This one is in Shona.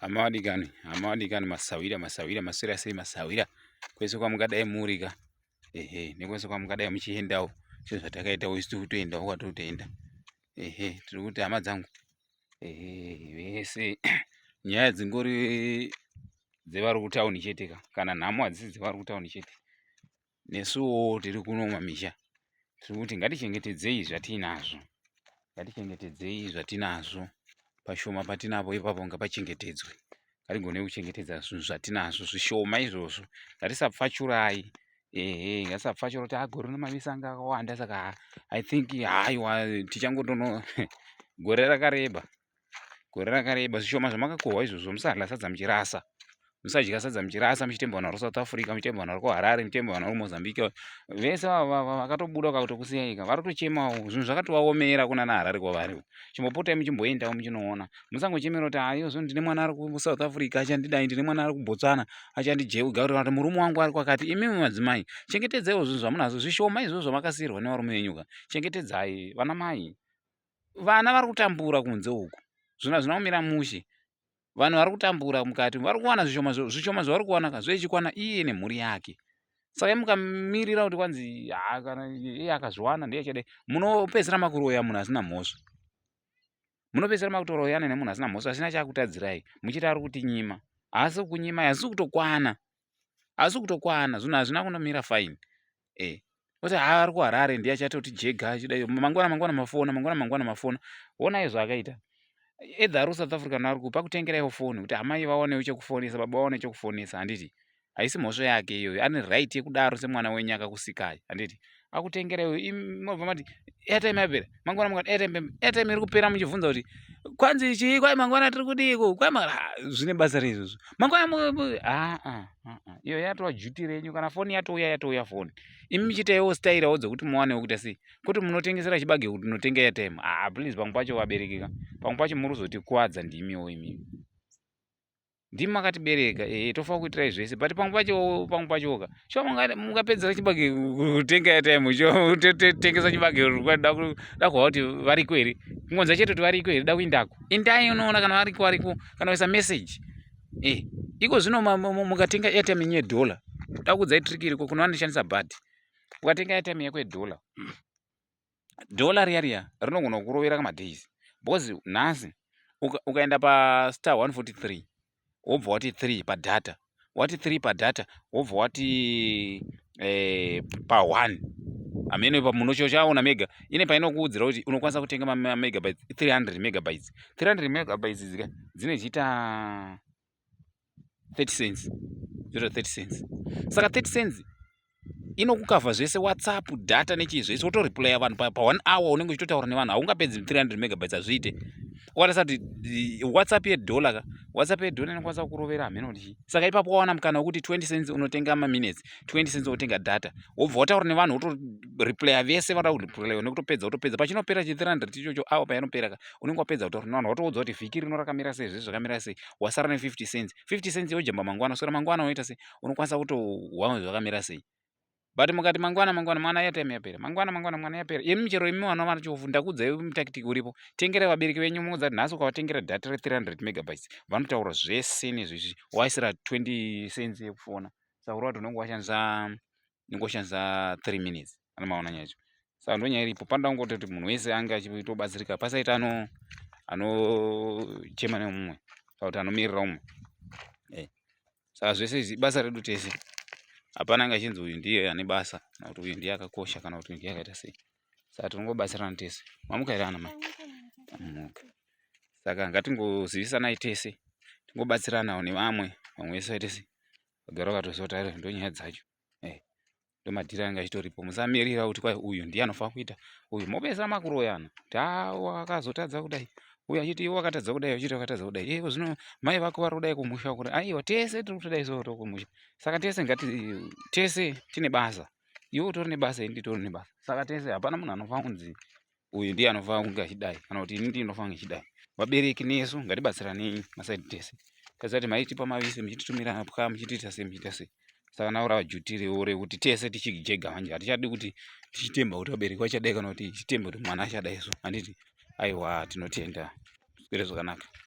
Hama vadikani, hama vadikani, masawira, masawira, maswera sei masawira, kwese kwamungadai muri ka, ehe, nekwese kwamungadai muchiendawo, sezvatakaitawo isu tiri kutoendawo kwatiri kutoenda, ehe, tiri kuti hama dzangu, ehe, vese nyaya dzingori dzevari kutauni chete ka, kana nhamo hadzisi dzevari kutauni chete, nesuwo tiri kuno mumamisha tiri kuti ngatichengetedzei zvatiinazvo ngatichengetedzei zvatinazvo pashoma patinapo ipapo ngapachengetedzwe ngatigone kuchengetedza zvinhu zvatinazvo zvishoma izvozvo ngatisapfachurai ehe ngatisapfachura kuti agore ah, rino anga akawanda saka i think haiwa tichangotono gore rakareba Gore rakareba zvishoma zvamakakohwa izvozvo musadya sadza muchirasa. Musadya sadza muchirasa muchitemba vanhu vari kuSouth Africa, muchitemba vanhu vari kuHarare, muchitemba vanhu vari kuMozambique. Vese vakatobuda vakakutokusiyai ka vari kutochemawo zvinhu zvakatovaomera kunana Harare kwavari. Chimbopotai muchimboendawo muchinoona. Musangochemera kuti ayo zvino ndine mwana ari kuSouth Africa achandidai, ndine mwana ari kuBotswana achandijeuga kuti kana murume wangu ari kwakati. Imimi madzimai chengetedzaiwo zvinhu zvamunazvo zvishoma izvozvo zvamakasiirwa nevarume venyu ka. Chengetedzai vana mai. Vana vari kutambura kunze uku zvinhu hazvina kumira mushe vanhu vari kutambura mukati vari kuwana zvishoma zvishoma zvavari kuwana ka zvechikwana iye nemhuri yake saka mukamirira kuti kwanzi haa kana iye akazviwana ndiye achadai munopedzisira makuroya munhu asina mhosva munopedzisira makutoroyana nemunhu asina mhosva asina chaakutadzirai muchiti ari kutinyima haasi kunyimai haasi kutokwana haasi kutokwana zvinhu hazvina kunomira fine eh oti haa ari kuharare ndiye achatoti jega achidai mangwana mangwana mafona mangwana mangwana mafona honai zvaakaita either ari kusouth africa naari kupa kutengeraiwo foni kuti amai vawanewo chekufonesa baba vawane chekufonesa handiti haisi mhosva yake iyoyo ane right yekudaro semwana wenyu akakusikai handiti akutengeraiwo mobva mati airtime yapera mangwana mangwana airtime airtime iri kupera muchibvunza kuti kwanzi chii kwai mangwana tiri kudiiko kwai zvine basa rei izvozvo mangwana aa ah, ah, ah, iyo yatova duty renyu kana foni yatouya yatouya foni imi muchiitaiwo stairawo dzekuti muwanewo kuita sei kuti munotengesera chibage kuti unotenga airtime ah please pamwe pacho vaberekeka pamwe pacho muri kuzotikwadza ndimiwo imimi ndimi makatibereka ee tofanira kuitirai zvese but pamwe pacho pamwe pachoka shuwa mungapedzera chibage kutenga airtime tengesa chibage da kuva kuti variko here kungonza chete kuti variko here da kuindako indai unoona kana variko variko kana kuisa message e iko zvino mukatenga airtime yenyu yedollar da kuudzai trick iriko kuno vanoshandisa bhadhi ukatenga airtime yako yedollar dollar riya riya rinogona kurovera kamadays because nhasi ukaenda pastar 143 wobva wati 3 padata wati 3 padata wobva wati eh, pa1 hameno ipa munochochaona mega ine painokuudzira kuti unokwanisa kutenga mamegabytes 300 megabytes 300 megabytes dzika dzine chiita 30 cents 0 30 cents saka 30 cents inokukavha zvese whatsapp data nechii zvese wotoreplya vanhu pa one hour unenge uchitotaura nevanhu haungapedzi 300 megabytes hazviite ukatarisa kuti whatsapp yedollar ka whatsapp yedollar inokwanisa kukurovera hameno kuti chii saka ipapo wawana mukana wekuti 20 cents unotenga maminutes 20 cents wotenga data wobva wataura nevanhu wotoreplya vese vanoda kureplya nekutopedza wotopedza pachinopera chi 300 ichocho awa painopera ka unenge wapedza kutaura nevanhu watoudza kuti vhiki rino rakamira sei zvese zvakamira sei wasara ne 50 cents 50 cents yojamba mangwana kuswera mangwana unoita sei unokwanisa kutohwa zvakamira sei but mukati mangwana mangwana mwana airtime yapera mangwana mangwana mwana yapera imi chero imi vana vachofu ndakuudzai mutactic uripo tengerai vabereki venyu muudza kuti nhasi ukavatengera data re300 megabytes vanotaura zvese nezvezvi waisira 20 cents yekufona saka ureva kuti unenge washandisa unenge washandisa 3 minutes anomaona nyaya yacho saka ndonyaya iripo panoda kungoti kuti munhu wese ange achitobatsirika pasaita ano anochema neumwe kana kuti anomirira umwe eh. Saka zvese izvi ibasa redu tese. Hapana anga achinzi uyu ndiye ane basa kana kuti uyu ndiye akakosha kana kuti uyu ndiye akaita sei. Saka tinongobatsirana tese. Mamuka here ana mai? Tamuka. Saka ngatingozivisanai tese. Tingobatsiranawo nevamwe. Vamwe vese vaite sei? Vagara vakatoziva kuti aiwa ndonyaya dzacho. Eh. Ndomadhiri anga achitoripo. Musamirira kuti kwai uyu ndiye anofanira kuita uyu. Mopedzisira makuroyana. Kuti haa wakazotadza kudai. Uyu achiti iwe wakatadza kudai, achiti wakatadza kudai. Iye zvino mai vako vari kudai kumusha kuri. Aiwa tese tiri kutodai so kumusha. Saka tese ngati tese tine basa. Iwe utori nebasa, ini nditori nebasa. Saka tese hapana munhu anofanira kunzi uyu ndiye anofanira kunge achidai kana kuti ini ndiye ndinofanira kunge achidai. Vabereki nesu ngatibatsiranei masaidi tese. Taziva kuti maitipa mavise muchititumira pwa muchitiita sei muchiita sei. Saka nawo rava duty rekuti tese tichijega manje hatichadi kuti tichitemba kuti vabereki vachadai kana kuti tichitemba kuti mwana achadai so handiti aiwa tinotenda zvikwere zvakanaka.